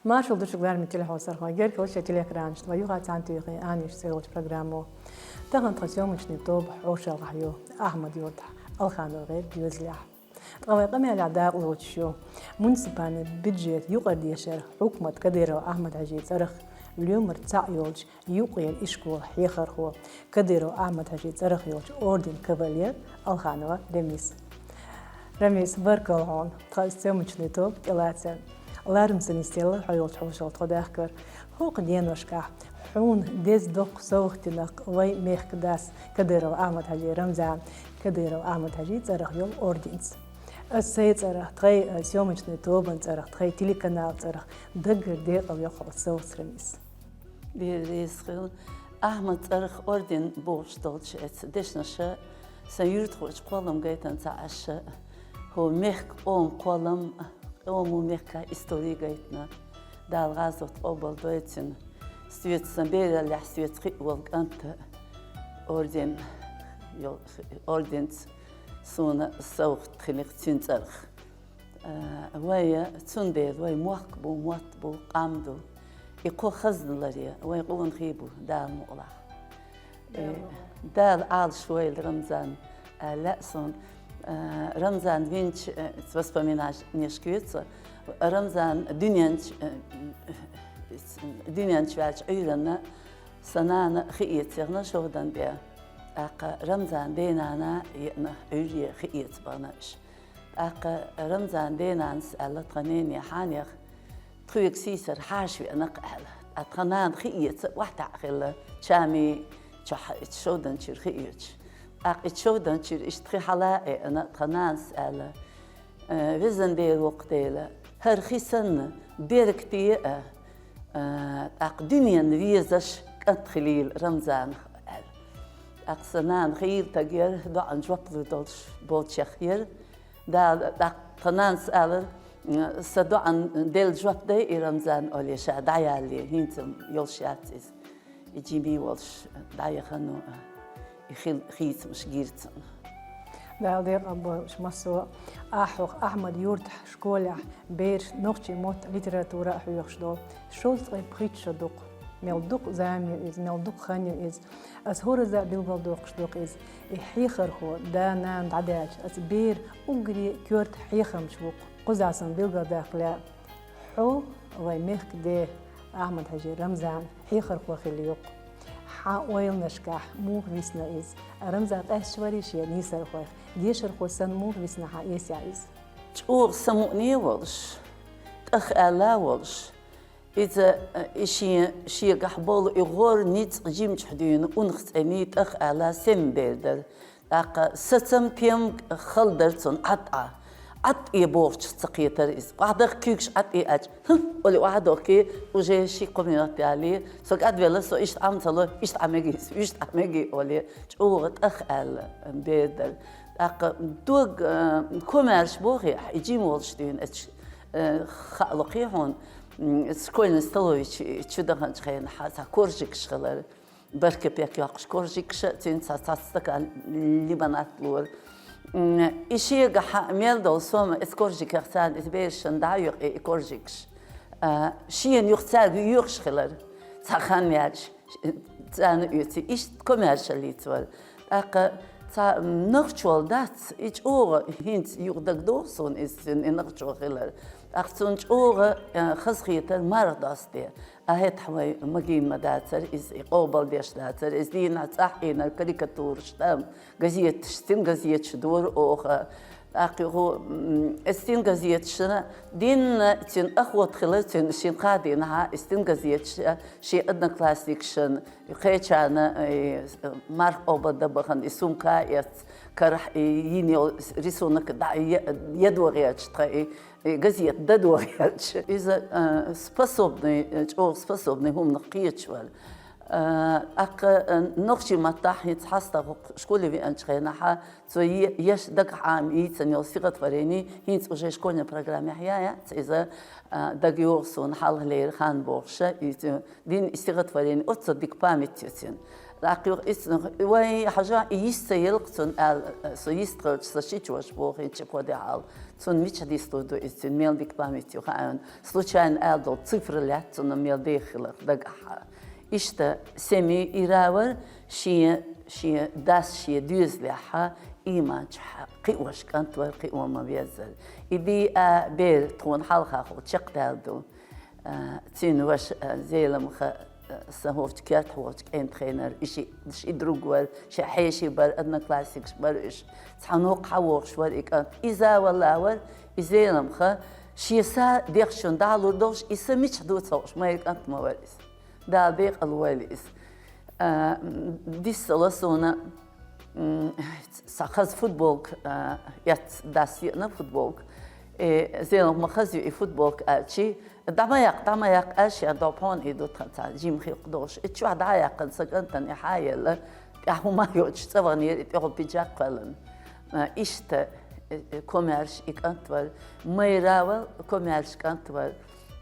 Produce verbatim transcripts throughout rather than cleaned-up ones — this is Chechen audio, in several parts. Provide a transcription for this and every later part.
Маршал ду шуьга, лераме телехьосархой, герга хилийта шоай телеэкранаш тӀа, юха цхьана тоьхе «Ани» яхача цӀи йолча программо. Тахан тха съёмочный тоба хьошалгӀа ю Ахьмад-Юртахь, Алхановгара доьзалехь. Ткъа вай къамаьлах дакъа лоацаш ю муниципальни бюджета юкъара дешара, хьукмата, Кадыров Ахьмад-Хьажий цӀерах лоьмар цхьаъ йолча юкъера ишкола хьехархо, Кадыров Ахьмад-Хьажий цӀерах йолча ордена кавалер Алханова Рамис. Рамис, баркал хьона тха съёмочный тоба тӀалацар. Ларам ца нисделла хьо йолча хьошалгӀа тхо дахкар. ХӀокху деношкахь хьуна деза доккха совгӀат дина вай мехкан дас Кадыров Ахьмад-Хьажий Рамзана, Кадыров Ахьмад-Хьажий цӀерах йолу орденца. Ас сайн цӀарах, тхайн, э, съёмочный тобан цӀарах, тхайн телеканалан цӀарах даггара декъал йо хьо совгӀатца, Рамис. Дела реза хила. Ахьмад цӀерах орден бохуш долчу эцу дешнаша сан юьртахочун кхоллам гайтина ца Ӏаш, хӀокху мехкан къоман кхоллам, къомо мехкан истори гайтина. Дала гӀазот къобалдойла цуьнан. Соьца сан бераллехь соьца хиъна волу кӀант орден йол-, орденца суна совгӀат хилира цуьнан цӀарах. А, вай, цундела вай мохк бу, мотт бу, къам ду. И кхо хазна ларъе вайн къонахий бу, Дала мукъалахь. Э, Дала Ӏалашвойла Рамзан, аьлла суна. Э, Рамзан винчу, э, воспоминанешка веца, Рамзан дуьненч, э, дуьненчу ваьлча Ӏуьйранна сан нана хи эца яхна шовдан тӀе. ТӀаккха Рамзан ден-нана еана Ӏуьйре хи эца бахана уьш. ТӀаккха Рамзан ден-нанас аьлла тхан нене: «Хьанех, тхоьга сийсара хьаша веана-кх», — аьлла. Ткъа тхан нана хи эца охьатаьӀна хилла, чами чохь, и шовданчуьра хи оьцуш. ТӀаккха и шовданчуьра иштта хи хьала а еана, тхан нанас аьлла: «Э, везан Дела, воккха Дела, хӀара хи санна беркате а, э, тӀаккха дуьненна везаш кӀант хилийла Рамзанах», — аьлла. ТӀаккха сан нана хийла стаг яра, доӀанна жоп лур долуш болчех яра. Дала, тӀаккха тхан нанас алара: «Сан доӀанна делла жоп дай и Рамзан», — олий, ша дӀаялале, хӀинца йолуш яц иза. И жима волуш дӀаяхана, и хи-, хийцамаш гира цунна. Дала декъал бойла уьш массо а. Ахьа хӀокху Ахьмад-Юртахь школехь бераш нохчийн мотт а, литература а хьоьхуш долу. Шовзткъе пхийтта шо ду-кх. Мел дукха зама ю иза, мел дукха хан ю иза. Ас хӀоразза а билгалдоккхуш ду-кх иза. И хьехархо, да-нана дӀадаьлча, аса бер уггаре коьрта хьехамча ву-кх. Кхузахь сан билгалдаккха лаьа: хьо вайн мехкан ден, Ахьмад-Хьажий Рамзанан хьехархо хилла ю-кх. Хьан ойланашкахь муха висна иза? Рамзан къаьсташ варий шен нийсархойх? Дешархо санна муха висна хьан эсехь иза? ЧӀогӀа самукъане а волуш, тӀах аьлла а волуш, иза, э, и шен, шегахь болу и гӀор ницкъ жимчохь дуьйна унах цӀений, тӀах аьлла сема бер дара. ТӀаккха сацам, тем хала дара цунна, Ӏад Ӏа. Ӏад тӀе бохучух ца кхетара иза. Охьадахкий куьйгаш Ӏад тӀе аьлча, хӀм, олий охьадохкий, уже ши-кхо минот ялале, со кӀадвелла, со иштта Ӏа ма ца ло, иштта Ӏа мегий иза, иштта Ӏа мегий олий, чӀогӀа тӀах аьлла бер дара. ТӀаккха дог, э, комаьрша бохий ахь, и жима волуш дуьйна, эцу, э, хаало кхий хьуна, м, школьный столовый чу, чу даханчу хенахь цхьа коржикаш хилар. Бархкепек йоккхуш коржикаш, цуьнца цхьа стакан лимонад лора. М, и шегахь мел долу сома эцу коржикех царна, эцу берашна дӀа а йоькъу и коржикаш. А, шена юха цаьрга йоьхуш хилар. Цхьа хан яьлча, царна оьций, иштта комаьршаллица вара. ТӀаккха цхьа, м, нохчо дац, и чӀогӀа хӀинца юха дагадогӀу суна иза, цуьнан и нохчо хилар. ТӀаккха цунна чӀогӀа, э, хазахетара марха досте. А хӀетахь вай магийна ма дацара иза, и къобалдеш дацара иза, дийнахь цӀахь Ӏийнарг карикатураш тӀам, газеташ, стенгазеташ дора оха. ТӀаккха юха, м, и стенгазеташна динна цуьнан охота хилар, цуьнан шина-кхаа дийнахьа и стенгазеташ, э, шен одноклассникашна, кхечарна, э, марха къобалдан бахана, и сумка а эцна, карахь и йина йолу рисунок дӀа я-, ядо гӀерташ тхан и, и газета дадо гӀерташ. Иза, э, способный, э, чӀогӀа способный хӀуманах кхеташ вара. Э, тӀаккха, э, нохчийн маттахь хӀинца хьастагӀа хӀокху школе веанчу хенахьа, цо е-, еш дагахь Ӏама йийцина йолу стихотворени хӀинца уже школьный программехь я-, яц иза, э, дагайогӀу суна хьалхалера хан бохуша, и цу-, дина и стихотворени оццул дика память ю цуьнан. ДӀакхуьйху иза цунах, вай хьажа, и йист ца елкъ цунна аьлла, со йистхилча, сан ши чу ваша боху, хӀинца ши кхо де хьал. Цунна мичахь дистур ду иза, цуьнан мел дика память ю хаьа вайна. Случайно аьлла долу цифра лаьтта цунна мел деха хиларх дагахь. Иштта, семи ирра вара, шен, шен дас шен доьзалехь, ийманчохь кхиош кӀант вара, кхио ма веззара. И ди а бер тхуна хьалха хьо чекхдаьлла ду. А, цуьнан ваша, а, Зеламха, а, сан хӀокху кертахь волчу кӀентан хенара, и ши, ши друг вара, шен хьеший бара, одноклассникаш бара уьш. Цхьана хӀокху хьан вохуш вара и кӀант. Иза валла вара, и Зеламха, шен са дехначунна дӀалур долуш, и са мичахь ду ца хууш, майра кӀант ма вара иза. Дала декъала войла иза. А, м, диссало суна, м, сан хаза футболка, а, эцна, дас еана футболка. Э, Зеламха, ма хаза ю и футболка аьлчи, дӀа ма яккха, дӀа ма яккха, аьлла, шен дӀо пхьона и ду тхан цхьа жима хилкх долуш. И чохь дӀа а яьккхина, сан кӀантана и хьа а елла, тӀехь хӀума а йоцуш, цӀа ваханера и тӀехула пиджак а кхоьллина. А, иштта, э, э, комаьрша и кӀант вара, майра вала комаьрша кӀант вара.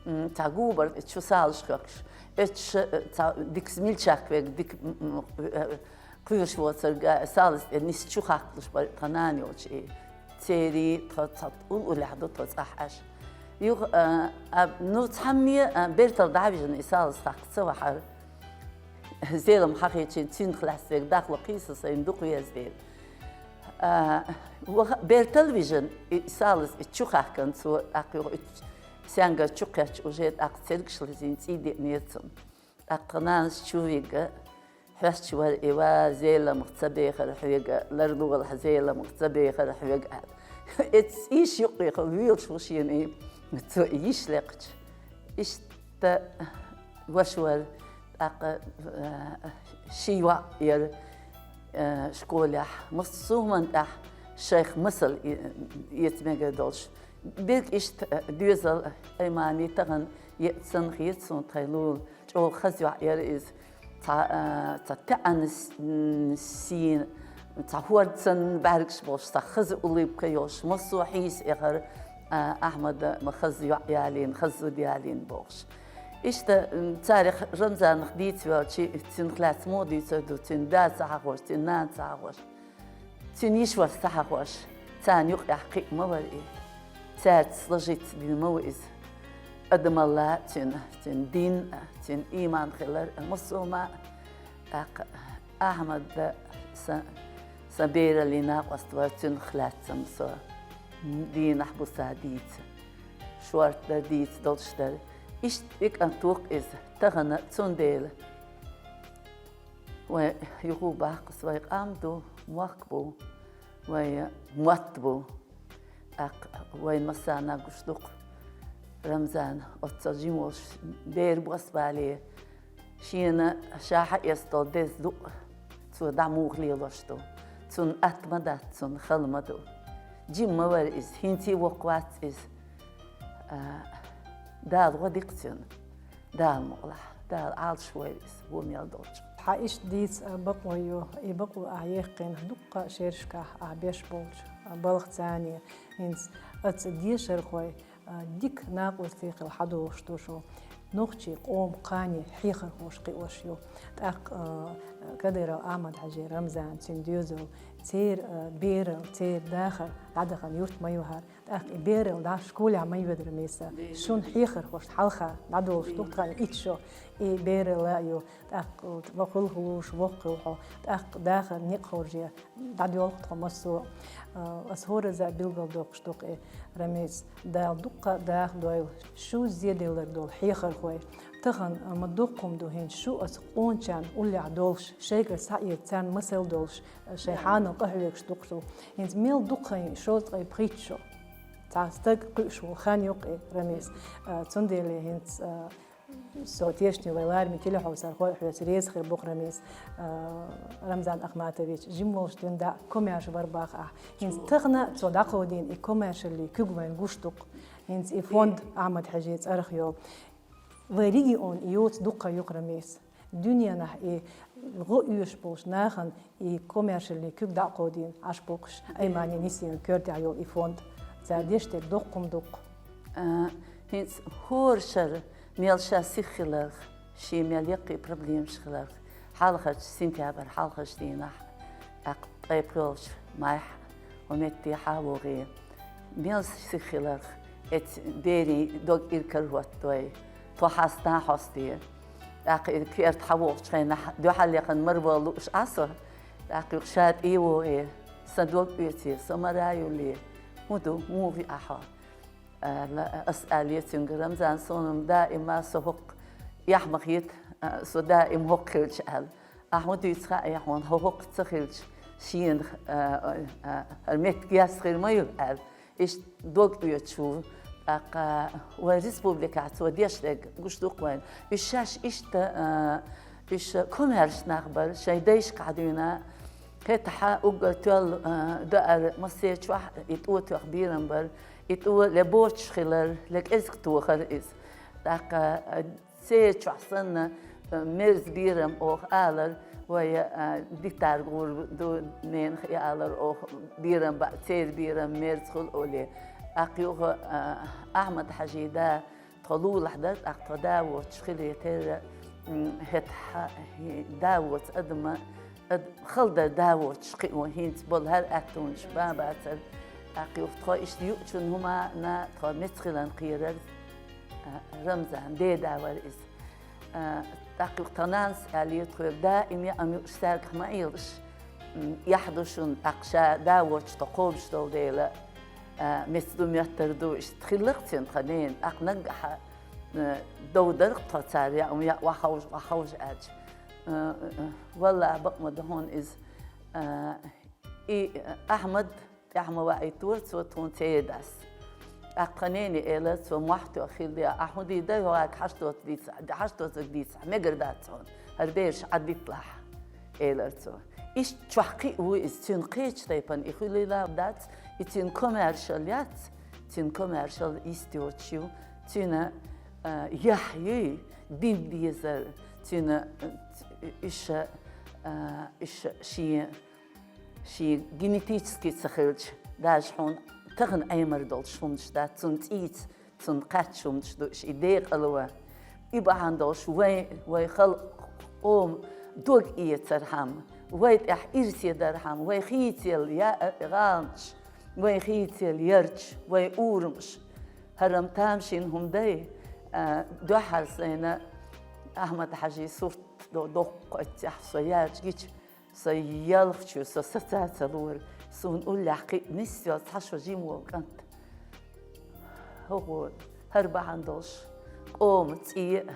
М, цхьа губар чу салазаш хоьхкуш. Эццахь, э, цхьа дика смельчак верг, дика, м, м, э, кхоьруш воцург, э, салаз тӀе нис чу хаккхалуш бара тхан нана йолчу и. Церий тхо цхьа уллохь ду тхо цӀахь Ӏаш. Юха, а, а, ну, цхьамме, а, бертал дӀа а вижина и салаз хаккха ца вахьара. Зелам хьахийчина цуьнах лаьцна верг дахло кхийса сайна дукха веза дела. А, ваха-, бертал вижина и салаз и чу хаьхкина цо, тӀаккха юха и саьнгара чу кхетча уже, тӀаккха цергаш лазийна цӀий деанера цунна. ТӀаккха нанас чу вига, хьоьстуш вара и: «Ва, Зеламха ца бехара хьоьга, лардолахь, Зеламха ца бехара хьоьга», — аьлла. Эццахь йиш юккъехула воьлуш ву шена и, цо и йиш лекхача. Иштта ваша вара, тӀаккха, а, ши йоӀ яра, а, школехь, массо а хӀуманна тӀехь шайх масал и-, эца мегар долуш. Дерг иштта, а, доьзал, Аймани, тахана еъ санна хета суна тхайн лулахь. ЧӀогӀа хаза йоӀ яра иза. Цхьа, а, цхьа таьӀна с-, м, сийна, цхьа хӀорда санна бӀаьргаш болуш, цхьа хаза улыбка йолуш, массо а хьийса эхара, а, Ахьмада ма хаза йоӀ ялийна, хаза зуда ялийна бохуш. Иштта, м, царах Рамзанах дийца ваьлча, цуьнах лаьцна муха дуьйцур ду, цуьнан да ца хьахош, цуьнан нана ца хьахош. Цуьнан йиш-вас ца хьахош, царна юкъехь кхиъ ма вара и. Цаьрца сложиться дина ма ву иза. Адамалла цуьнан, цуьнан дин, цуьнан ийман хилар, массо а ма. ТӀаккха Ахьмад сан, сан бераллин накъост вара, цуьнах лаьцна со дийнахь-буса дийца. Шортта дара дийца долуш дара. Иштта и кӀант ву-кх иза, тахана, цундела. Вай юха баккхас, вай къам ду, мохк бу, вай мотт бу. ТӀаккха вайн массарна гуш ду-кх Рамзан, оццул жима волуш бер бос бале, шена ша хьаэцна долу деза ду, цо дӀа муха лелош ду. Цунна атта ма дац, цунна хала ма ду. Жима ма вара иза, хӀинца а воккха вац иза. А, Дала гӀо дикха цуьнан. Дала мукъалахь, Дала Ӏалашвойла иза, вон мел долчу. Хьан иштта дийца, а, бакъо ю, и бакъо ахь яьккхина дуккха а шерашкахь ахь беш болчу, а, балхаца, хӀинца оцу дешархойн, а, дика накъостий хила хьадогӀуш ду шу. Нохчийн къоман кхане хьехархоша кхиош ю. ТӀаккха, а, Кадыров Ахьмад-Хьаьжин Рамзан, цуьнан доьзал, церан, а, берал, церан дахар дӀадахана юрт ма ю хӀара. ТӀаккха и берал дӀа школехь ма йоьду, Рамиса. Шуна хьехархошна хьалха дӀадолуш ду тхан итт шо. И берал а ю, тӀаккха ва хуьлу-хуьлуш, воккха хуьлу хьо, тӀаккха дахар некъ хоржа дӀадоьлху тхо массо а. А, ас хӀоразза билгалдоккхуш ду-кх и, Рамис, Дала дуккха а даха дойла, шу зеделларг долу хьехархой. Тахана, а, ма доккха хӀума ду хӀинца шу аса къоначарна уллехь долуш, шайгара схьаэца царна масал долуш, шайн хьанал къахьоьгуш ду-кх шу. ХӀинца мел дукха хан ю, шовзткъе пхийтта шо. Цхьа стаг кхуьуш волу хан ю-кх и, Рамис. А, цундела хӀинца, а, со тешне вай лараме телехьовсархой а хьоьца реза хир бу-кх, Рамис. А, Рамзан Ахматович, жима волуш дуьйна дӀа комаьрша вара боху ахь. ХӀинца тахана цо дӀакховдийна и комаьршаллин куьг вайна гуш ду-кх. ХӀинца и фонд Ахьмад-Хьаьжин цӀарах йолу. Вайн регион йоцу дуккха ю-кх, Рамис. Дуьненахь и гӀо оьшуш болчу нахана и комаьршаллин куьг дӀакховдийна Ӏаш бу-кх уьш, Аймани нисъян коьртехь йолу и фонд. Цара деш дерг доккха хӀума ду-кх. А, хӀинца хӀора шарахь мел ша сиха хиларх, шен мел яккхий проблемаш хиларх, Хьалхарча сентябрь хьалхарча дийнахь, тӀаккха ткъе пхиолча майхь хӀокху метте хьа а вогӀий. Мел сиха хиларх, эцу берийн дог иракарахӀоттадой, тхо хьаста а хьостий. ТӀаккха и керта хьа вогӀучу хенахь дуьхьал яхана мара вала лууш Ӏа со. ТӀаккха юха ша тӀе а вогӀий, сан дог оьций, со мара а юллий, хӀун ду, муха виъ ахьа? Аьлла, ас аьлла цуьнга: «Рамзан, суна-м даима со хӀокху эхь ма хета, а, со даима хӀокху хилча», аьлла. Ахьа хӀун дуьйцу хаьий хьуна, хьо хӀокху ца хилча, шена, а, а, а, хӀара меттиг герз хир ма ю аьлла. Иштта дог оьцуш ву. ТӀаккха вайн республикехь цо деш дерг гуш ду-кх вайна. Уьш шаьш иштта, а, уьш комаьрша нах бара, шайн дайшкахь дуьйна. ХӀетахь уггар тоьлла, а, даар массеран чохь и тӀо тоьхна берам бара. И тӀо ле боцуш хилар, ле кӀезиг тохар иза. ТӀаккха, а, церан чохь санна, а, мерза берам оха алар, вай, а, дитар гӀур ду, ненах и алар оха, берам баа, церан берам мерза хуьлу олий. ТӀаккха юха, а, Ахьмад-Хьажин да тхо лулахь дара, тӀаккха тхо да воцуш хилий терра, м, хӀетахь, хӀи-, да воцу адама, ад-, хала дара да воцуш кхио, хӀинца болу хӀара аьттонаш бан бацара. ТӀаккха юха тхо иштта юучунна хӀуманна тхо меца хиларна кхерара, а, Рамзан, ден да вара иза. А, тӀаккха юха тхан нанас аьллера тхоьга: «Даима яа ам юуш саьргахь ма Ӏелаш, м, эхь ду шуна, тӀаккха ша да воцуш тхо кхобуш долу дела, а, меца ду, моьттар ду, иштта хилла-кх цуьнан тхан ненан, тӀаккха наггахь, а, дов дара-кх тхо цара яа ам яа, охьаховша, охьаховша», аьлча. А, а, а, валлахӀи, бакъ ма ду хьуна иза. А, и, а, Ахьмад тӀаьхьа ма ваийтора цо тхуна церан дас. ТӀаккха тхан нене элира цо мохь тоьхна хилла: «Ахьа хӀун дийр ду, хьоьга хьашт доцург дийцахь, хьашт доцург дийцахь, мегар дац хьуна, хӀара бераш Ӏадитталахь», элира цо. Иштта чохь кхиа ву иза, цуьнан кхечу тайпана и хуьлийла дац, и цуьнан комаьршалла яц, цуьнан комаьршалла йист йоцуш ю, цуьнан, а, яхь юй, дин дезар, цуьнан, а, уьш, а, уьш шен Шен генетически ца хилча, даже хьуна тахана Ӏемар долуш хӀуманаш дац, цунна цӀийца, цунна кхаьчча хӀуманаш ду, и декъала ван. И бахьана долуш вайн, вайн халкъ, къоман дог эцархьама, вай тӀехь ирсе дархьама, вай хийцаелла я-, гӀаланаш, вай хийцаелла ярташ, вай урамаш. ХӀара-м тамашийна хӀума дай, а, дуьххьара сайна Ахьмад-Хьажин сурт до-, доккху оццехь со яьржа гича, со ялх чу, со саца ца лора, суна уллехь кхиъ нисъелла цхьа шо жима волу кӀант. ХӀокхо хӀара бахьана долуш, къоман цӀе а,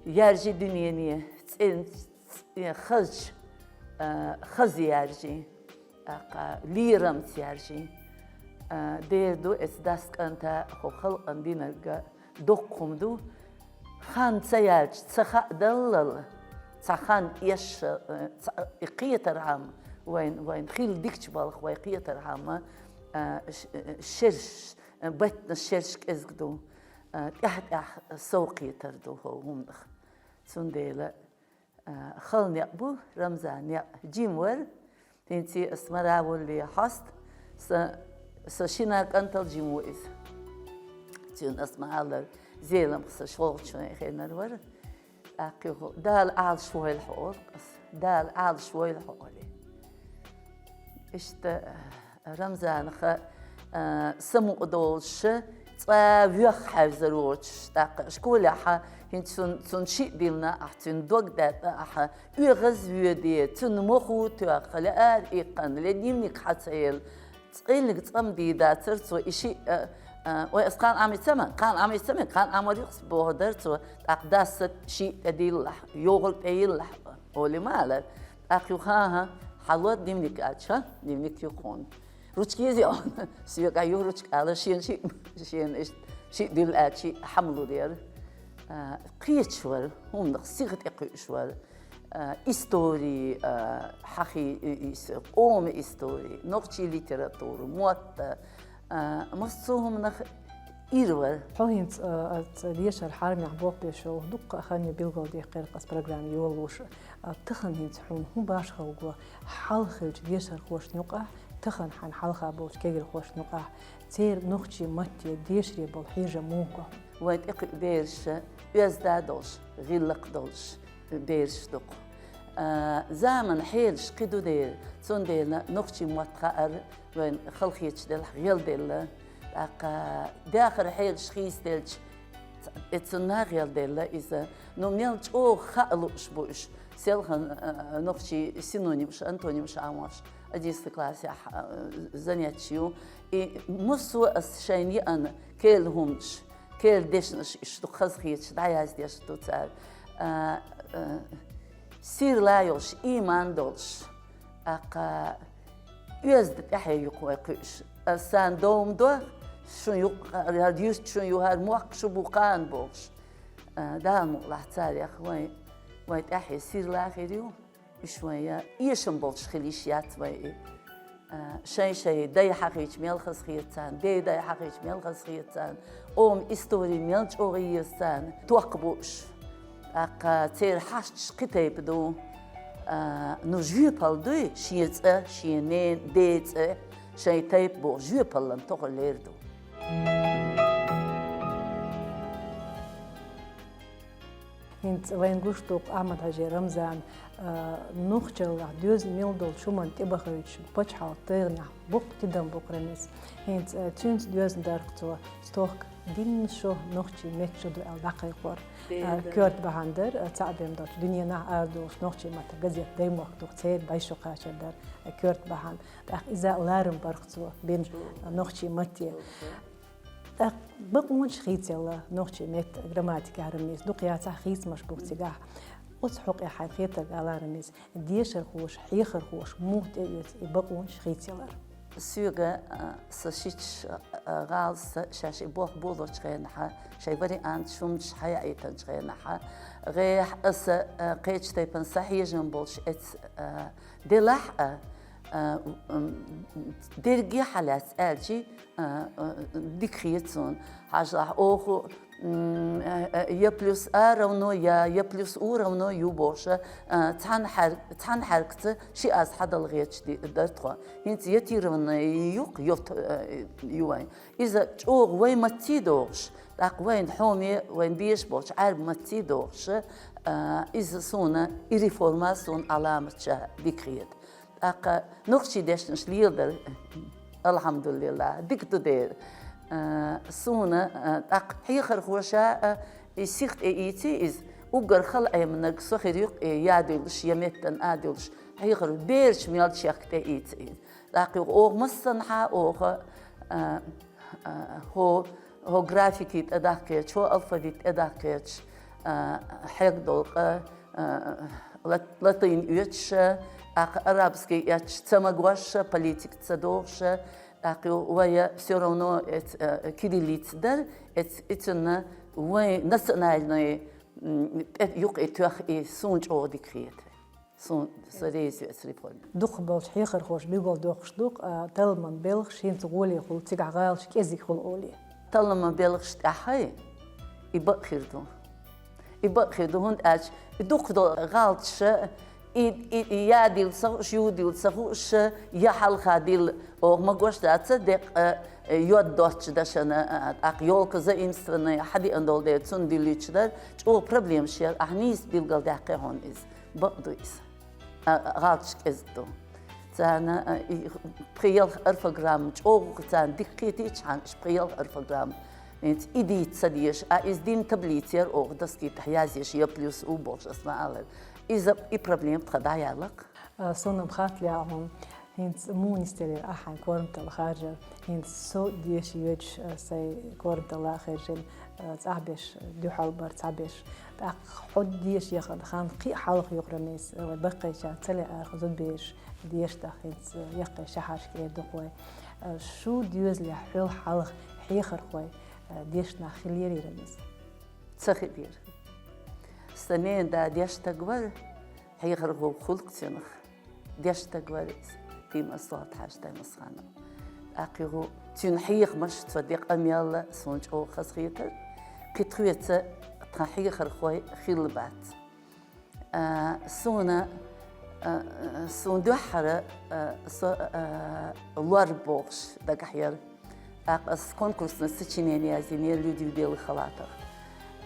яьржи дуьнене цӀен цӀе хазча, а, хаза яьржи, тӀаккха лерамца яьржи. А, дера ду эцу дас-кӀанта хӀокху халкъана динарг доккха хӀума ду, хан ца яьлча, ца хаадаллал, цхьа хан эшша, э, цхьа, и кхетархьама, вайн, вайн хилла дикачу балха вай кхетархьама, э, ш-, э, шерш, э, баттана шерш кӀезиг ду, э, тӀаьхь-тӀаьхьа сов кхетар ду хӀокху хӀуманах. Цундела, э, хала некъ бу, Рамзан некъ жима вара, ХӀинца ас мара волле хьоста, сан, сан шина кӀантал жима ву иза. Цуьнан ас ма-аллара, Зеламха сан шолгӀачу хенара вара. ТӀаккха юха: «Дала Ӏалаш войла хьо», олу ас. «Дала Ӏалаш войла хьо», олий. Иштта Рамзанаха, а, самукъа долуш, цкъа воьхна хьаьвзар воцуш, тӀаккха школехь хӀинца цунна, цунна шиъ диллина ахь, цуьнан дог даьтта ахь, оьгӀаз воьдий, цунна мохо тоьхна, ле ара иккхина, ле дневник хьа ца елла, цкъа а цкъа ма дийр дацара цо и шиъ, а, а, вай ас кхана Ӏамийца ма, кхана Ӏамийца ма, кхана Ӏамор юкъа бохур дара цо, тӀаккха дас шиъ тӀедиллахь, йогӀург тӀейиллахь, олий ма алара. ТӀаккха юха: «ХӀан-хӀа, хьало дневник», аьлча, «ХӀа, дневник ю хьуна». Ручка еза йо? Соьга ю ручка, ала, шена шиъ, шена иштта шиъ дуьллу аьлча, шиъ хьамалур яра. А, кхеташ вара, хӀуманах сиха тӀекхуьуш вара. А, истори, а, хьахи, и, и, с-, къоман истори, нохчийн литература, мотт, а, массо а хӀуманах ира вара. Хьо хӀинца, а, оцу дешаран хьарамехь болх беш йолу дуккха а хан ю, билгалдаьккхира ас программа йолуш. А, тахана хӀинца хьуна хӀун башхалла го, хьалха хиллачу дешархошна юкъахь, тахана хьайн хьалха болчу кегийрхошна юкъахь, церан нохчийн матте, дешаре болу хьежам муха го? Вайн тӀекхуьу бераш оьзда долуш, гӀиллакх долуш, бераш дукха. А, заман хьелаш кхы ду дера, цундела нохчий мотт хаар вайна халахеташ делахь гӀелделла. ТӀаккха даьхар хьелаш хийцаделча, э, цунна гӀелделла иза. Ну, мел чӀогӀа хаа лууш бу уж. Селхан, а, нохчий синонимаш, антонимаш Ӏамош, одиннадцатый классехь, а, занятие ю. И массо а ас шайна яана керла хӀуманаш, керла дешнаш, иштта хазахеташ дӀаяздеш ду цара. А, а, сирла йолуш, ийман долуш, тӀаккха оьзда тӀаьхье юкъа вай кхуьуш. Ас сан дом до, шун юкъа, хӀара юьрт шун ю, хӀара мохк шу бу кхана бохуш. А, Дала мукъалахь царех вай, вай тӀаьхье сирла хир ю. Уьш вайн эшам болуш хила йиш яц вайн. А, шайн-шайн дай хьахийча мел хазахета царна, ден дай хьахийча мел хазахета царна, къоман истори мел чӀогӀа еза царна, токкха бу уьш. ТӀаккха церан хьашташ кхин тайпа ду. А, ну, жоьпалла дуй, шен цӀа, шен нен, ден цӀа, шайн тайпа боху жоьпаллан тохар лер ду. ХӀинца вайна гуш ду-кх Ахьмад-Хьаьжин Рамзан, а, нохчаллах доьзна мел долчу хӀуманна тӀебахийтинчу пачхьалкхан тайгӀанехь боккха тидам бу-кх, Рамиз. ХӀинца, а, цуьнца доьзна дара-кх цо, стохка дийнна шо нохчийн меттан шо ду аьлла дӀакхайкхор. Дера, а, дера. Коьрта бахьана дара, а, цхьаъ бен долчу дуьненахь арадолуш нохчийн маттахь газета «Даймохк» ду-кх, церан бӀе шо кхачар дара, а, коьрта бахьана. ТӀаккха иза а ларам бар-кх цо бина, а, нохчийн матте. ТӀаккха бакъонаш хийцаелла нохчийн меттан грамматика, Рамиз, дукха яцахь хийцамаш бу-кх цигахь. Оцу хьокъехь хьайн хетарг ала, Рамиз, дешархоша, хьехархоша муха тӀеоьцу и бакъонаш хийцаялар? Соьга, а, сан шичча, а, гӀалас шаьш и болх болочу хенахь, шайн вариант шумчаш хьаяийтинчу хенахь, гӀехь аса, а, кхечу тайпана сан хьежам болуш эца, а, делахь а, а, м, дерриге хьалаьцна аьлчи, а, а, дика хета суна. Хьажахь оха, м, а, а, я плюс А равно я, я плюс У равно Ю бохуша, а, цхьана хьаьр-, цхьана хьаьркаца ши аз хьадала гӀерташ ди-, дара тхо. ХӀинца я тирванна юккъе йот, а, ю вайн. Иза чӀогӀа вайн маттий дохуш, тӀаккха вайна хьоме, вайна беш болчу Ӏаьрбийн маттий дохуша, а, иза суна, и реформа суна Ӏаламатча дика хета. ТӀаккха нохчийн дешнаш леладар, алхьамдулиллахӀ, дика ду дера. А, суна, а, тӀаккха хьехархоша, а, и сиха тӀеийци иза, уггар хала Ӏеминарг со хир ю-кх, и я дуьллуш, я меттан а дуьллуш, хьехар бераш мел чехка тӀеийци иза. ТӀаккха юха оха массанхьа оха, а, а, хӀо, хӀо графики тӀедахкхеташ, хӀо алфавит тӀедахкхеташ, а, хьегна долу къа, а, лат-, латин оьцуша, тӀаккха арабский эцча ца магоша, политика ца дохуша, тӀаккха ю-, вая всё равно эц-, а, кириллица дара, эц-, и цунна вайн национальный, м, тӀе юккъе тоьхна и суна чӀогӀа дика хета. Суна, со реза ю эцу реформе. Дукхахболчу хьехархоша билгалдоккхуш ду-кх, а, талламан белхаш хӀинца гӀоле хуьлу, цигахь гӀалаш кӀезиг хуьлу олий. Талламан белхаш тӀаьхьа и бакъ хир ду. И бакъ хир ду, хӀунда аьлча и дукхах долу гӀалаташа, и, и, и я дилла ца хууш, ю дилла ца хууш, я хьалха дилла, оха магош дац, деккъа, э, йод доцчу дашана, а, тӀаккха ёлка заимствованная хьадеана долу дела, цунна диллича дара, чӀогӀа проблемаш яра, ахь нийса билгалдаьккхи хьуна иза. Бакъ ду иза. А, гӀалаташ кӀезиг ду. Царна, а, и пхи-ялх орфограмма чӀогӀа царна дика кхетийчхьана, уьш пхи-ялх орфограмма. ХӀинца и дийца ца дезаш, а иза дина таблица яра оха доски тӀехь язъеш, я плюс у бохуш, ас ма аллара. Иза и проблема тхан дӀаяьлла-кх. А, суна-м хаттале хьуна, хӀинца муха нисделира ахь хьайн корматалла харжар? ХӀинца со деша йоьдуш, а, сайн корматалла а хаьржина, а, цхьаберш дуьхьал бара, цхьаберш. ТӀаккха хьо деша яхана хан кхин а хьалха ю-кх, Рамиз, вай баккхийчара ца лаьара-кх зудабераш деша даха хӀинца яккхий шахьаршка эр ду-кх вай. А, шу доьзалехь хьол хьалха хьехархой, а, дешна нах хиллерий, Рамиз? Ца хиллера. Сан ненан да дешна стаг вара, хьехархо хуьлу-кх цунах. Дешна стаг вара иза, Тимас Солтхьаьжа Таймасханов. ТӀаккха юха цуьнан хьехамаш, цо ден къамел а суна чӀогӀа хазахетара. Кхин тхоьца тхан хьехархой хилла бац. А, суна, а, суна дуьххьара, а, со, а, лор бохуш дагахь яра. ТӀаккха ас конкурсное сочинение язйинера Людвиг Белых халатах.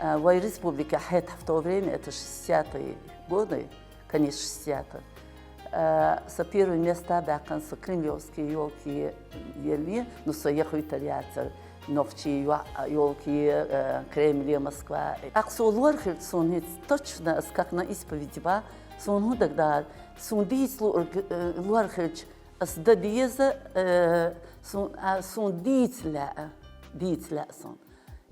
А, вай республика хӀетахь в то время, это шестидесятые годы, конец шестидесятых. А, со первое место баьккхина со кремлевские ёлки елли, ну, со яхуьйтар яцара. Нохчий йо-, ёлки, э, Кремле, Москва. Ахь со лорхилча суна хӀинца точно, ас как на исповеди ба, суна хӀун дагадара, суна дийца луург, э, лорхилча, ас дан деза, э, сун-, а, суна дийца лаьа, дийца лаьа суна.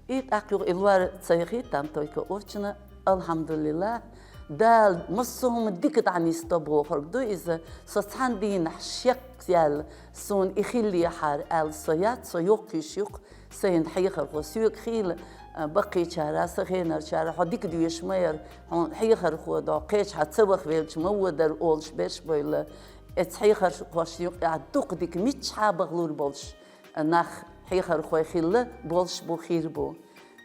И тӀаккха юха и лор ца яхийта, там только овчина, алхьамдулиллахӀ, Дала массо а хӀума дика дӀанисдо бохург ду иза, со цхьана дийнахь шек яьлла, суна и хиллехьара аьлла со яц, со йоккха йиш ю-кх, сайна хьехархо соьга хийла, а, баккхийчара, са хенарчара, хьо дика доьшуш ма яра, хьуна хьехархо до, кхечахьа ца вахавелча ма водар олуш берш бевлла, эцу хьехархошна юкъахь дукха дика миччахьа бахалур болуш нах хьехархой хилла болуш бу, хир бу.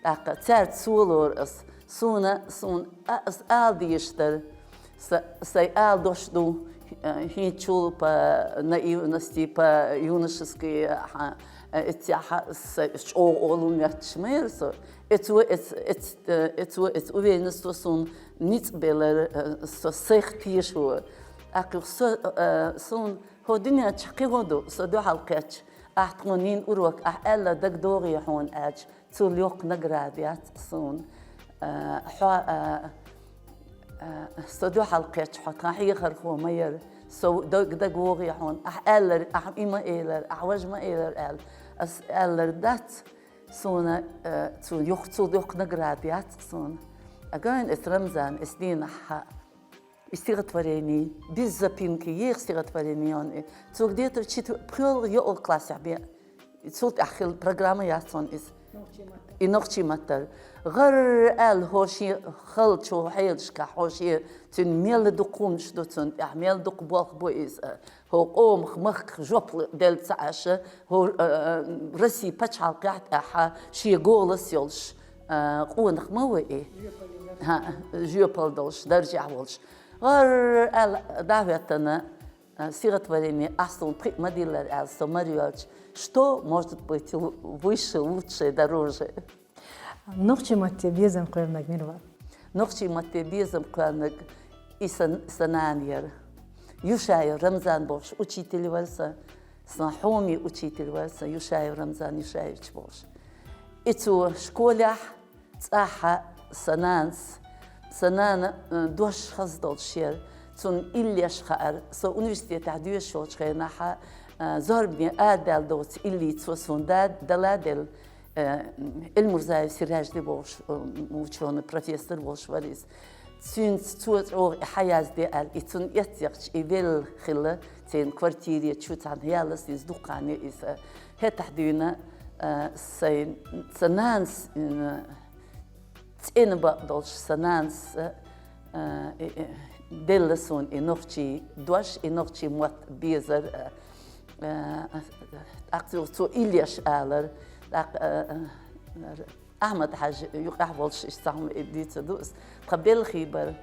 ТӀаккха цаьрца со лору ас. Суна, суна, а, ас ала дезаш дара. Са-, сайн ала дош ду, э, хӀинцачул по наивности, по юношески, хьа, э, эццехь са чӀогӀа олу моьттуш ма яра со. Эцо, эц-, эц-, э, эцо, эц уверенность суна ницкъ белара, э, со сайх тешо. ТӀаккха со, э, суна хӀо дуьнен чу кхин хӀун ду, со дуьхьал кхетча, ахь тхуна йина урок, ахь аьлла дагадогӀий хьуна аьлча, цул йоккха награда яц суна. А, хьо, а, а, со дуьхьал кхетча, хьо тхан хьехархо ма яра, со даг-, дагадогӀий хьуна, ахь аьллар, ахь и ма элар, ахь важа ма элар аьлла. Ас аьллар дац суна, а, цул йоккха, цул йоккха награда яц суна. А гайна эс Рамзан, эс дийнахь хьа. И стихотворение, без запинки, еха стихотворение он. И цо где-то четвёр-, пхоьалгӀа, йоӀалгӀа классехь бен. И цул тӀаьхьа хилла программа яц он иза. И нохчий маттара. ГӀар аьлла, хӀо шен халчу хьелашкахь, хӀо шен цуьнан мел дукха хӀуманаш ду цунна тӀехь, мел дукха болх бу иза. ХӀо къомах, махках жоп делла ца Ӏаш, хӀо, э, Россия пачхьалкхехь тӀехь шен голос йолуш, э, къонах ма ву и. ХӀаъ, жоьпалла долуш, даржехь волуш. ГӀар аьлла дӀахӀоьттина, э, стихотворение, ахь суна пхиъ ма диллара аьлла, со мара йоьлча, что может быть лу-, выше, лучше, дороже? Нохчий матте безам кхоьллинарг мила вара? Нохчий матте безам кхоьллинарг и сан, сан нана яра. Юшаев Рамзан бохуш учитель вара сан, сан хьоме учитель вара сан, Юшаев Рамзан Юшаевич бохуш. И цо школехь цӀахь сан нанас, сан нана, э, дош хаза долуш яра, цунна иллеш хаьара. Со университетехь доьшуш йолчу хенахь, э, зорбане арадаьлла доцу илли цо суна да-, дала делла. Э, Эльмурзаев Сиражди бохуш, э, учёный профессор волуш вара иза. Цуьнца цо чӀогӀа и хьаязде аьлла, и цунна эццехча, и велла хилла, церан квартире чу цхьаьна яллалц иза дуккха хан ю иза. ХӀетахь дуьйна, э, сайн, сан нанас, э, цӀена бакъ долуш сан нанас, э, э, э, делла суна и нохчий дош, и нохчий мотт безар, э, э, тӀаккха цо, цо иллеш алар, тӀаккха, э, э, Ахьмад-Хьаьжа юкъахь волуш иштта цхьа хӀума дийца ду ас. Тхан белхий бара,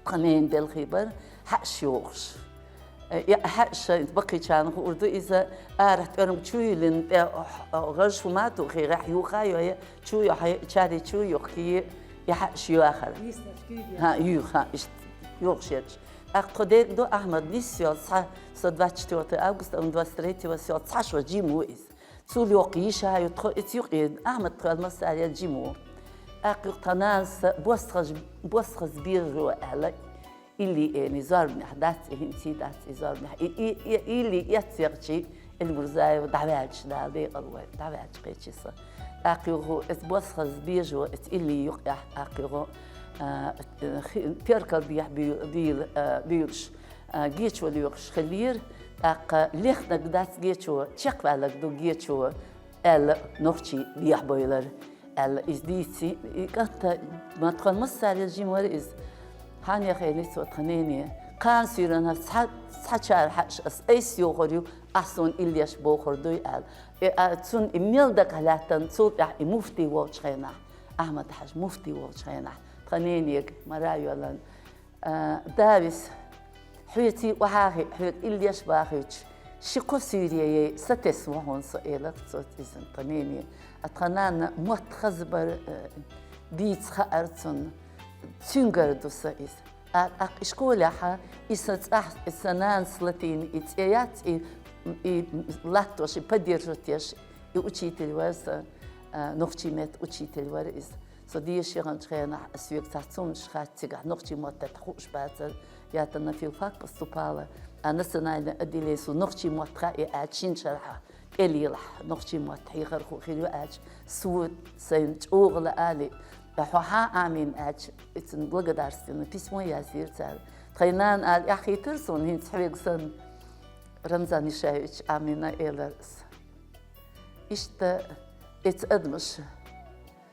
тхан ненан белхий бара, хьаьъаш йохуш. Э, я хьаьъаш, баккхийчарна хуур ду иза, арахь тӀоьрмаг чу йиллина, тӀе, э, гӀаж хӀума а тухий, гӀехь юха а йой, чу йохьий, чарий чу а йохкий, я хьаьъаш йохар. ХӀаъ, юха, иштта йохуш ерш. ТӀаккха тхо дерг ду, Ахьмад нисса йолу цхьа, со двадцать четвёртого августа, он двадцать третьего сел цхьа шо жима ву иза. Цул йоккха йиша ю тхо, и цу юкъе Ахьмад тхоьл массарел жима ву. ТӀаккха юха тхан нанас босхаза, босхаза бежо аьлла, илли эни зорбанехь дац, и хӀинций дац и зорбанехь. И, и, и, илли эццехчий Эльмурзаева дӀаваьлча, Дала декъал вай, дӀаваьлча кхечи со. ТӀаккха юха эц босхаза бежо, эц илли юкъехь, тӀаккха юха, а, хи-, перкал дехьа буьйла, буьйла, а, буьйлуш, а, гечо лоьхуш хиллера, тӀаккха лехнарг дац гечо, чекхваьлларг ду гечо, аьлла, нохчий дехьабевлар, аьлла, иза дийций, и кӀант, ма тхан массарел жима вара иза. Хьан яхийла цо тхан нене? Кхана суьйранна цхьа, цхьачара хьаьъаш ас айса йохур ю, ахь суна иллеш бохур дуй, аьлла. И, а, цунна и мел дагахь лаьттан, цул тӀаьхьа и муфтий волчу хенахь, Ахьмад-Хьаьжа муфтий волчу хенахь, тхан ненега мара а йоьллан, А, Давис, хьоьций охьа а хиъ, хьоьга иллеш бахуьйтуш, ши-кхо суьйре яй, сатесна ву хьуна со, элира цо иза тхан нене. А тхан нанна мотт хаза бара, э, дийца хаар цунна, цуьнгара ду сан иза. А, а школехь и сан цӀахь, и сан нанас латийна и цӀе яц, и, и латтош, и поддерживать еш, и учитель вара сан, а, нохчийн меттан учитель вара иза. Со деша яханчу хенахь, соьга цхьа цуннаш хаьттича, цигахь нохчийн мотт тӀехь хууш бацара, я та на филфак поступала, а национальное отделение, со нохчийн мотт хаьа аьлча, шина шарахь кӀел елахь нохчийн мотт хьехархо хир ю аьлча, со сайна чӀогӀа лаьара, хьо хьан Ӏамийна аьлча, и цунна благодарственное письмо яздира цара. Тхайн нана ала эхь хийтира суна, хӀинца хьоьга санна, Рамзан Ишаевич Ӏамийна элира ас. Иштта эцу адамаша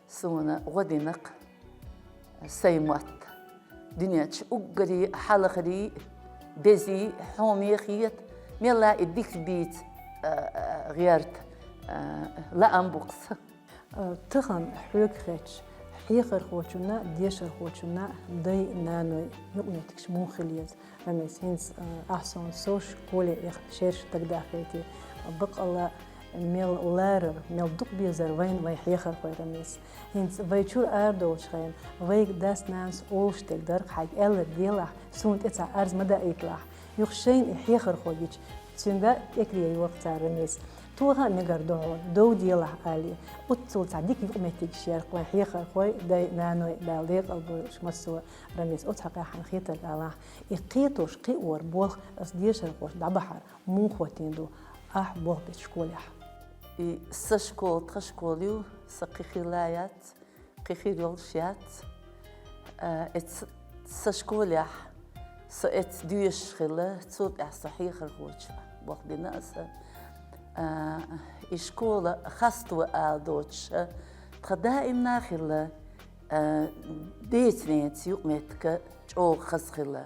суна гӀо дина-кх сайн мотт. Дуьнен чу уггаре хьалхаре, безе, хьоме хета, мелла и дика бийца, а, а, гӀерта, а, лаам бу-кх сан. А, тахана хьоьга хеташ, хьехархочунна, дешархочунна дай-наной юкъаметтигаш муха хила еза? Рамис, хӀинца, а, ахь суна совш школе яха шераш дагадахийтира. Бакъалла мел ларар, мел дукха безар вайна вайн хьехархой, Рамис. ХӀинца вай чуьра арадолчу хенахь, вайга дас-нанас олуш дерг дара-кх хьайга аьлларг делахь, суна тӀе цхьа арз ма даийталахь. Юха шайна и хьехархо гича, цуьнга тӀекхаре йо-кх цара, Рамис. Тоха а мегар ду хьуна, дов делахь, али. Оццул цхьа дика юкъаметтигаш яра-кх вайн хьехархой, дай-наной, Дала декъал бойла уьш массо а, Рамис. Оцу хьокъехь хьайна хетарг алахь. И кхетош, кхиор болх ас дешархочунна дӀабахьар муха хӀоттийна ду ахь болх бечу школехь? И сан школа тхан школа ю, сан кхин хилла яц, кхин хир йолуш яц. А, эц-, сан школехь со эцна доьшуш хилла, цул тӀаьхьа со хьехархочун болх бина аса. А, и школа хасто ала доцуш, тхан даимна хилла, а, деца-ненаца юкъаметтиг чӀогӀа хаза хилла.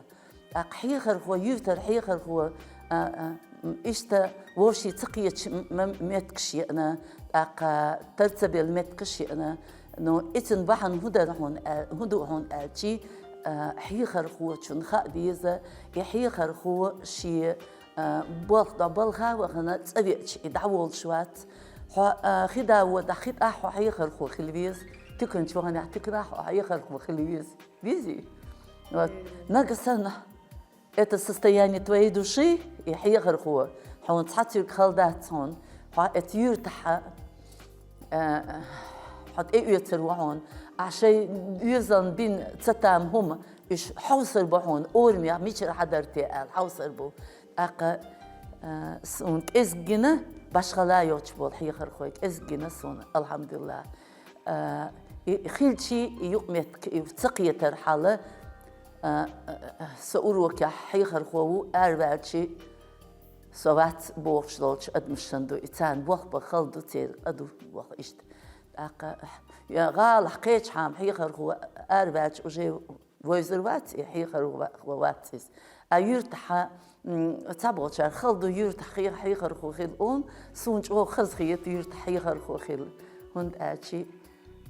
ТӀаккха хьехархо, юьртара хьехархо, а, а, м, иштта вовшийн ца кхеташ м-, м-, меттигаш еана, тӀаккха тар ца белла меттигаш еана. Но и цуьнан бахьана хӀун дара хьуна аьл-, хӀун ду хьуна аьлчи, а, хьехархочунна хаа деза, и хьехархо шен, а, болх до балха а вахана, цӀа веача, и дӀаволуш вац. Хьо, а, хи да водахь, хи тӀехь хьо хьехархо хила веза, туьканчу ваханехь, туьканахь хьо хьехархо хила веза. Везий? Вот. Нагахь санна, это состояние твоей души, и хьехархо, хьуна цхьа цуьнга хала дац хьуна, хьо эцу юьртахь, а, хьо тӀеоьцур ву хьуна, а шайн оьздангаллин ца там хӀума, уьш хьовсур бу хьуна, орамех мичара хьадар те аьлла хьовсур бу. ТӀаккха, а, суна кӀезиг гина, башхалла йоцуш болу хьехархой кӀезиг гина суна, алхьамдулиллахӀ. А, и хилчи, и юкъаметтиг и ца кхетар хьала, а, а, а, со урокехь хьехархо ву, араваьлчи со вац бохуш долчу адамашна ду, и царна болх бан хала ду, церан къа ду боху иштта. ТӀаккха, я гӀалахь кхечахьа хьехархо араваьлча уже вевзар вац, и хьехархо вац иза. А юьртахь, м, цхьаболчара хала ду юьртахь хье-, хьехархо хила олу, суна чӀогӀа хаза хета юьртахь хьехархо хила. ХӀунда аьлча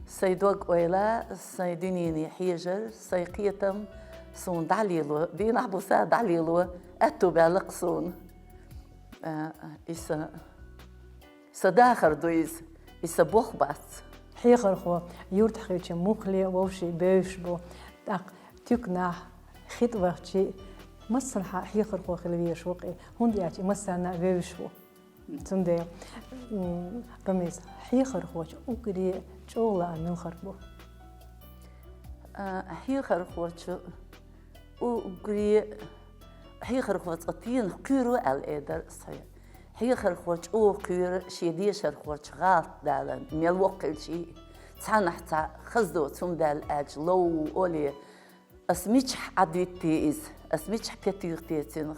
сайн дог-ойла, сайн дуьнене хьежар, сайн кхетам суна дӀалело, дийнахь-буса дӀалело, аьтто баьлла-кх суна. А, и сан Сан дахар ду иза, и сан болх бац. Хьехархо юьртахь хилча муххале вовшийн бевзаш бу, тӀаккха туьканахь, хи тӀе вахчи массанхьа хьехархо хила везаш ву-кх и, хӀунда аьлча и массарна а вевзаш ву. Цундела, м, Рамис, хьехархочун уггаре чӀогӀа лаам муьлхарг бу? А, хьехархочун уггаре, хьехархо цкъа тенах кхоьру аьлла эр дара ас хьоьга. Хьехархо чӀогӀа кхоьру шен дешархочун гӀалат даларна, мел воккха хилчи, цхьаннахь цхьа хаза доцу хӀума даьлла аьлча, лов олий, ас мичахь Ӏадвитти иза, ас мичахь петуьйхти цуьнах,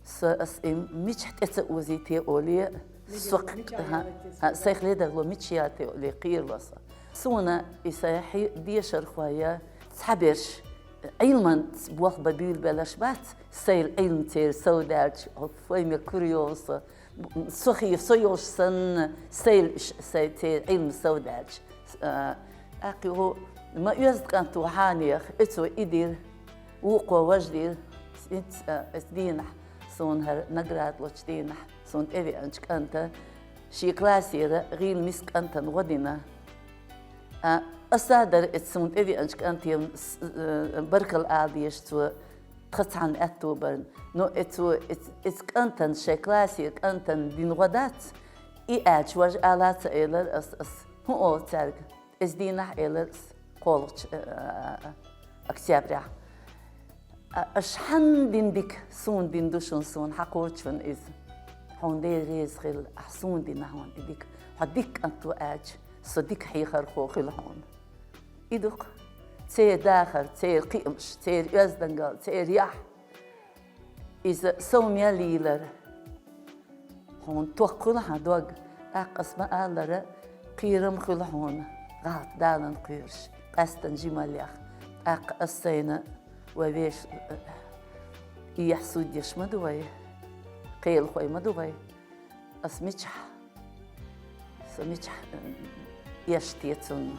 со ас и мичахь тӀе ца озийти олий, со, мичахь ха, ялийти ха, цуьнах, сайх ледарло мичахь ялийти олий, кхерало со. Суна и сайн хье-, дешархой цхьаберш Ӏилманца болх бан буьйлабелларш бац, сайл Ӏилма церан сов даьлча, хӀокху фойме кура йолу со, со хи-, со йолуш санна, сайл ш-, сай церан Ӏилма сов даьлча. А, тӀаккха хӀу ма оьзда кӀант ву хьанех, оцо и дира, вукхо важа дира, эц-, а, эцу дийнахь, суна хӀара награда лучу дийнахь, суна тӀевеанчу кӀанта, шен классера гӀийла миска кӀантана гӀо дина. А, Аса дар эцун тӀедеанчу кӀантана с-, э, баркалла ала дезаш цо тхан цхьанна аьтто барна. Но эцо, эц-, эц кӀантана, шайн классе кӀантана дина гӀо дац, и аьлча важа ала ца элар ас, ас хӀун олу цаьрга? Эс дийнахь элар ас кхоалгӀачу, э, октябряхь. А, аша хьанна дина дика, суна дина ду шуна, суна хьакхочун иза. Хьуна Дела реза хила, ахь суна дина хьуна и дика. Хьо дика кӀант ву аьлча, со дика хьехархо хуьлу хьуна. И ду-кх. Церан дахар, церан кхиамаш, церан оьздангалла, церан яхь. Иза сов мел йийлар. Хьуна ток хуьлу хьан дог, тӀаккха ас ма-аллара, кхерам хуьлу хьуна, гӀалат далан кхоьруш, къаьстина жималлех. ТӀаккха ас сайна вай веш, эхь, судьяш ма ду вай, кхелахой ма ду вай. Ас мичахь, со мичахь, м, эш те цунна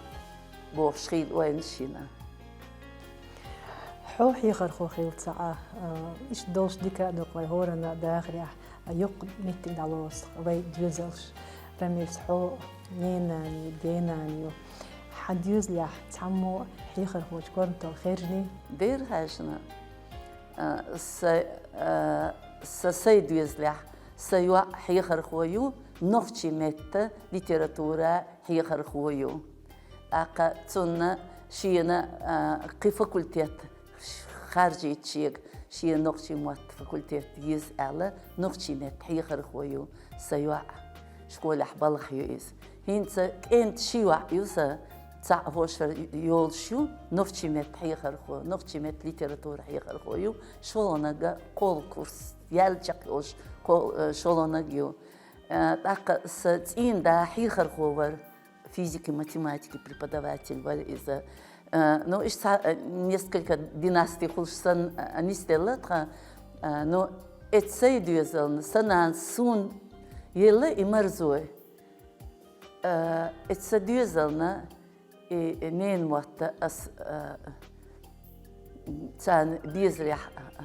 бохуш хилла ойла шина. Хьо хьехархо хилла ца Ӏа, а, иштта долуш дика а ду-кх вай хӀоранна а дахарехь, а, йоккха меттиг дӀалоцу-кх вай доьзалш. Рамис, хьо ненан ю, денан ю. Хьан доьзалехь цхьаммо а хьехархочу корматалла хержний? Дера хьаьжна, а, са, а, са сай доьзалехь, са йоӀ хьехархо ю, нохчийн меттан литература хьехархо ю. ТӀаккха цунна шена, а, кхин факультет харжийта шега, шена нохчийн мотт факультет еза аьлла, нохчийн меттан хьехархо ю сан йоӀ, школехь балхахь ю иза. ХӀинца кӀентан ши йоӀ ю сан, цхьаъ хӀошар йолуш ю, нохчийн меттан хьехархо, нохчийн меттан литература хьехархо ю, шолгӀаниг кхоалгӀа курс яьлла чекхйолуш, кхо-, э, шолгӀаниг ю. Э, тӀаккха сан цӀийнда хьехархо вара, физики, математики преподаватель вара иза. Э, ну, иштта, э, несколько династий хуьлуш санна, э, нисделла тхан. Э, ну, эцу сай доьзална, сан нанас суна елла и марзо. Э, эцу сан доьзална и, и ненан мотт ас, э, царна безарехь, э,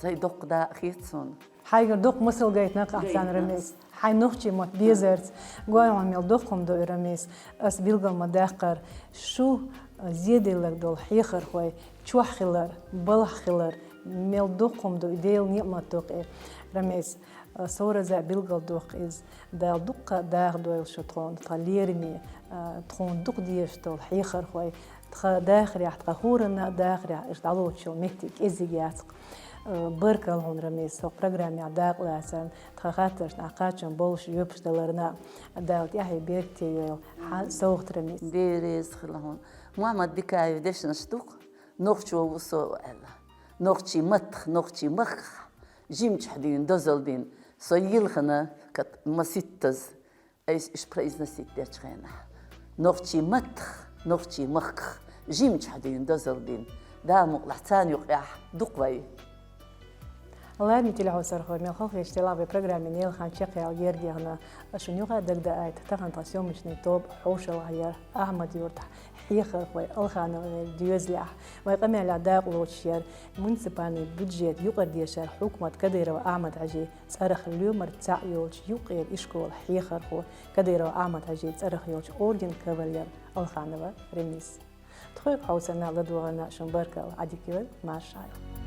сай доккха дакъа хета суна. Хьайгара доккха масал гайтина-кх ахь царна, Рамис. Хьайн нохчийн мотт безарца. Гой хьуна, мел доккха хӀума ду и, Рамис. Ас билгал ма-даккхара, шу зеделларг долу хьехархой чохь хилар, балхахь хилар, мел доккха хӀума ду и, Делан неӀмат ду-кх и. Рамис, а, со раза билгал ду-кх иза. Дала дуккха а дахадойла шу тхуна, тхан лераме, а, тхуна дукха дезаш долу хьехархой, тхан дахарехь, тхан хӀоранна а дахарехь, иштта дӀалоцуш йолу меттиг кӀеззиг яц-кх. Э, баркалла хьуна, Рамис, хӀокху программехь дакъалацарна, тхан хаттаршна ахь кхачам болуш жоьпаш даларна. Дала тӀаьхье беркате йойла хьан совгӀат, Рамис. Дела реза хила хьуна. Мухьаммад Дикаев дешнаш ду-кх, нохчо ву со аьлла. Нохчийн маттах, нохчийн махках жимчохь дуьйна дозалла дина. Со йилхина кат-, маситтаза. Айса уьш произносить дечу хенахь, нохчийн маттах, нохчийн махках жимчохь дуьйна дозалла дина. Дала мукъалахь царна юкъехь ду-кх вай. Лараме телехьовсархой, мел халахеташ делахь вай программин лелхам чекхъяла герга яхна, ас шуна юха а дагадаийта, тахана тхан съёмочный тоба хьошалгӀа яра Ахьмад-Юртахь хьехархой АлхановгӀеран доьзалехь. Вайн къамелехь дакъа лоцуш яра муниципальный бюджет юкъара дешара хьукмат Кадыров Ахьмад-Хьаьжин цӀарах лоьмар цхьаъ йолчу юккъера ишколан хьехархо, Кадыров Ахьмад-Хьаьжин цӀарах йолчу орденан кавалер Алханова Рамис. Тхоьга хьовсарна, ладогӀарна шуна баркалла, Ӏадика йойла, марша Ӏайла.